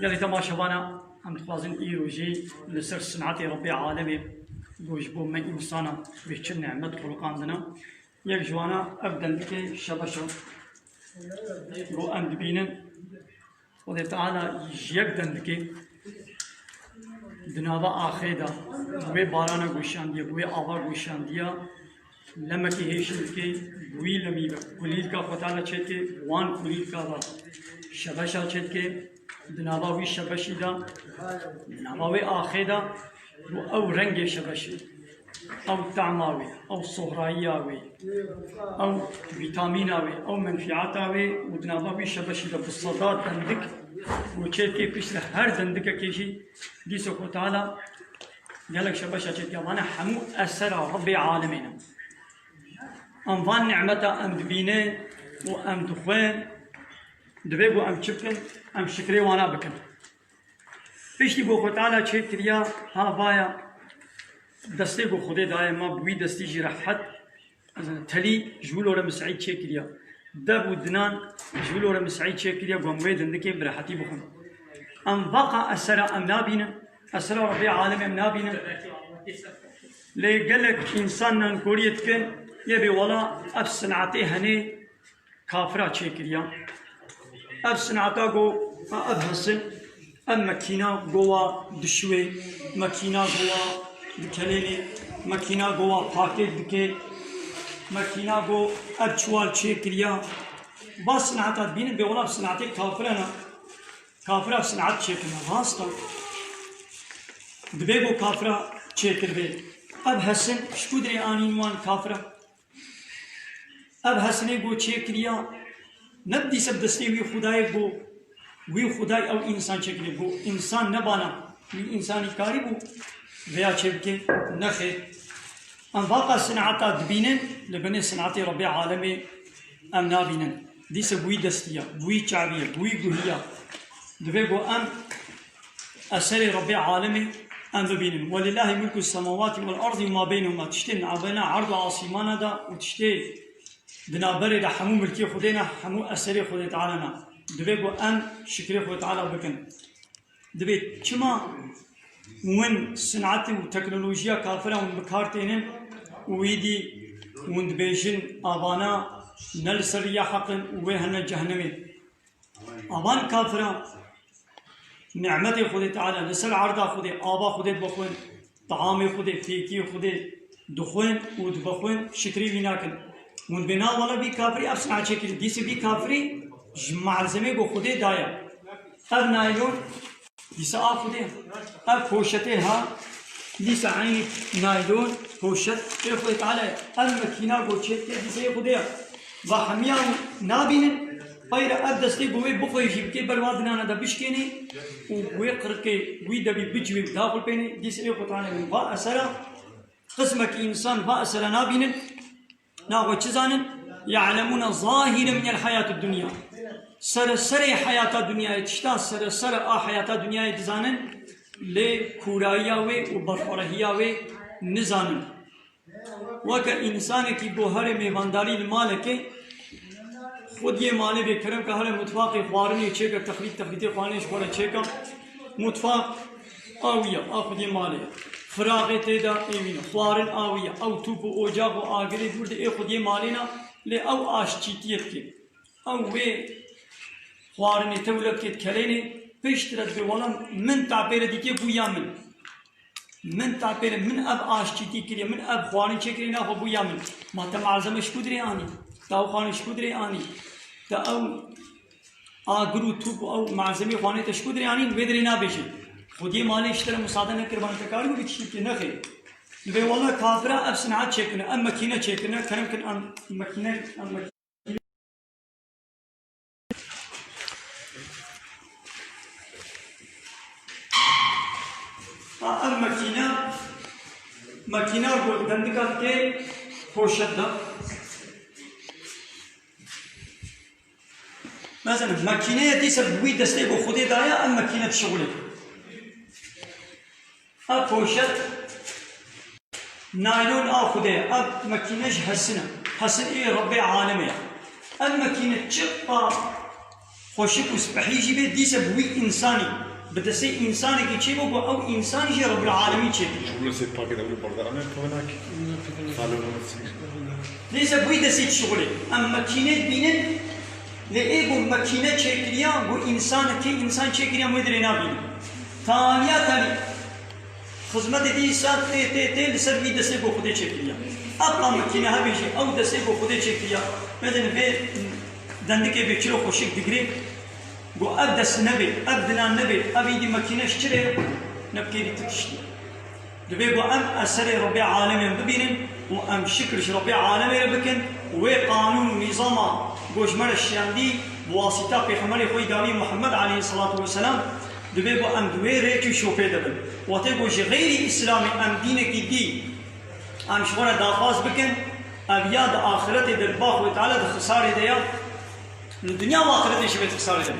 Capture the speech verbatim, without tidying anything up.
Gelî temaşevana, em dixwazin îro jî li ser sinetê Rebbê Alemê ku ji bo me însanan wê çi nimet xulqandine. Yek ji wana ev dendikê şebeş e. Ku em dibînin, Xwedê Teala ji yek dendikê di nava axê de wê barana goşandiye, wê ava goşandiye, lemekî hêşin dike, wî lemî ve kulîlka Xwedê Teala çêdike, wan kulîlka ve şebeşa çêdike, di nava wî şebeşî de, di nava wê axê de, û ew rengê şebeşê, ew tama wê, ew sohrayiya wê, ew vîtamîna wê, ew menfîata wê û di nava wî şebeşî de bi seda dendik û çêdike piştre her dendikekê jî dîsa Xwedê Teala gelek şebeşa çêdike. Vane hemû esera Rebbê Alemê ne. Em van nimeta em dibînin û em dixwin, divê ku em çi bikin? Em şikrê wana bikin. Piştî ku Xwedê Teala çêkiriya, ha vaya destê ku Xwedê daye me, bi wî destî jî rehet, telî ji wilo re misît çêkiriya. Dev û dinan ji wilo re misît çêkiriya, ku em wê dindikê bi rehetî bixwin. Em vaqa esera em nabînin, esera Rebbê Alemê em nabînin. Lê gelek însan nankoriyê dikin, yê bê wela ev sinetê henê kafira çêkiriya. Ev sineta go, ev hesin, ev mekîna go wa dişuwê, mekîna go wa dikelênê, mekîna go wa pakêt dike, mekîna go ev çiwal çêkiriya. Va sineta dibînin, bê wela ev sinetê kafira ne. Kafira ev sinet çêkirine, rast e. Dibê go kafira çêkiribe. Ev hesin ji ku dirê anîn wan kafira? Ev hesinê ku çêkiriya, ne bi dîse bi destê wî Xwedayê ku wî Xwedayê ew însan çêkiriye, ku însan nebana, wî însanî karîbû vêya çêbike, nexêr. Em vaqa sineta dibînin, li binê sinetê Rebbê Alemê em nabînin. Dîse bi wî destî ya, bi wî çavî ya, bi wî guhî ya. Divê ku em eserê Rebbê Alemê em bibînin. Welillahî mulku semawatî wel erdî we ma beynehuma. Tiştê navbeyna erd û asîmana de û tiştê di navberê de hemû milkê Xwedê ne, hemû eserê Xwedê Teala ne. Divê ku em şikrê Xwedê Teala bikin. Divê çima win sinetê û teknolojiya kafira win bi kar tênin û wî dî win dibêjin avana ne li ser riya heq in û wê hene cehennemê. Avan kafira nimetê Xwedê Teala li ser erda Xwedê, ava Xwedê dibixwin, taamê Xwedê, fêkiyê Xwedê dixwin û dibixwin, şikrî wî nakin. Hûn dibê na wele vî kafirî ev sineha çêkirî. Dîsê vî kafirî ji malzemê ku Xwedê daye. Ev naylon, dîsa a Xwedê ye. Ev poşetê ha, dîsa eynî naylon, poşet, ê Xwedê Teala ye. Ev mekîna ku çêdike, dîsa ê Xwedê ye. Va hemiya nabînin, peyre ev destê ku wê bixwê jî bikê ber wa dinana de bişkênê û wê qirikê wî de bî bicivê daxil pênê, dîsa ê Xwedê Teala ye. Va esera, qismekî însan va esera nabînin, naxwe çi zanin? Ye'lemûne zahîren minel heyatid dunya. Sere serê heyata dinyayê, tişta sere sere a heyata dinyayê dizanin, lê kûrayiya wê û berxwerehiya wê nizanin. Weke însanekî ku herê mêvandarî li malekê, xwediyê malê bê kerem ke here mutfaqê xwarinê çêke, texlît texlîtê xwarinê ji xwe re çêke. Mutfaq a wî ye, a xwediyê malê ye. Firaxê tê de ê wî ne. Xwarin a wî ye. Ew tûp û ocax û agirê dûr de ê xwediyê malê ne, lê ew aşçîtiyê dike. Ew wê xwarinê tewle dike, kelênê, piştre dibê, wela min tapê re dîtê bûya min. Min tapê re, min ev aşçîtî kiriye, min ev xwarin çêkiriye, naxwe bûya min. Ma te malzeme ji ku dirê anî? Te ew xwarin ji ku dirê anî? Te ew agir û tûp û ew malzemê xwarinê te ji ku dirê anîn? Wê dirê nabêjin. Xwediyê malê ji te re musade nekir, bana te karî bû bê tiştî bikî, nexêr. Dibê wela kafira ev sineha çêkirine, ev mekîne çêkirine, kerem kin em mekîne, em mekîne. Ha, ev mekîne, mekîna ku dendika dike poşet de. Mesela mekîneye dîse bi wî destê ku Xwedê daye, ev mekîne dişixulê. Ev poşet naylon a Xwedê ye. Ev mekîne ji hesin e. Hesin ê Rebbê alemê ye. Ev mekîne çiqa Xweşik û spehî jî bê, dîse bi wî însanî, bi destê însanekî çêbû ku ew însanî jî Rebbul Alemîn çêkiriye. Şûlê sê pakê de wî berdane pêvenakî. Dîse bi wî destê çi şixulê. Em makîne dibînin, lê ê ku makîne çêkiriya, ku însanekî însan çêkiriya, em wê dirê nabînin. Taniya tanî. Xizmetê dîsa tê, tê, tê li ser vî destê ku Xwedê çêkiriya. Aqla makîne hebê jî, ew destê ku Xwedê çêkiriya. Medin vê dendikê bê çiro xweşik digirê. Ku ev dest nebê, ev dinan nebê, ev îdî makîne ji çi re ye? Ne bi kêrî ti tiştî. Dibê ku em eserê Rebbê Alemên bibînin û em şikir ji Rebbê Alemê re bikin û wê qanûn û nîzama ku ji me re şiyandî bi wasîta Pêxemberê xwe yî dawî Muhammed aleyhisselatu vesselam, dibê ku em di wê rêk û şopê de bin. Wextê ku ji xeyrî Îslamê em dînekî dî em ji xwe re daxwaz bikin, ev ya di axiretê de li ba Xwedê Teala di xisarê de ya, li dinya û axiretê jî vê di xisarê de.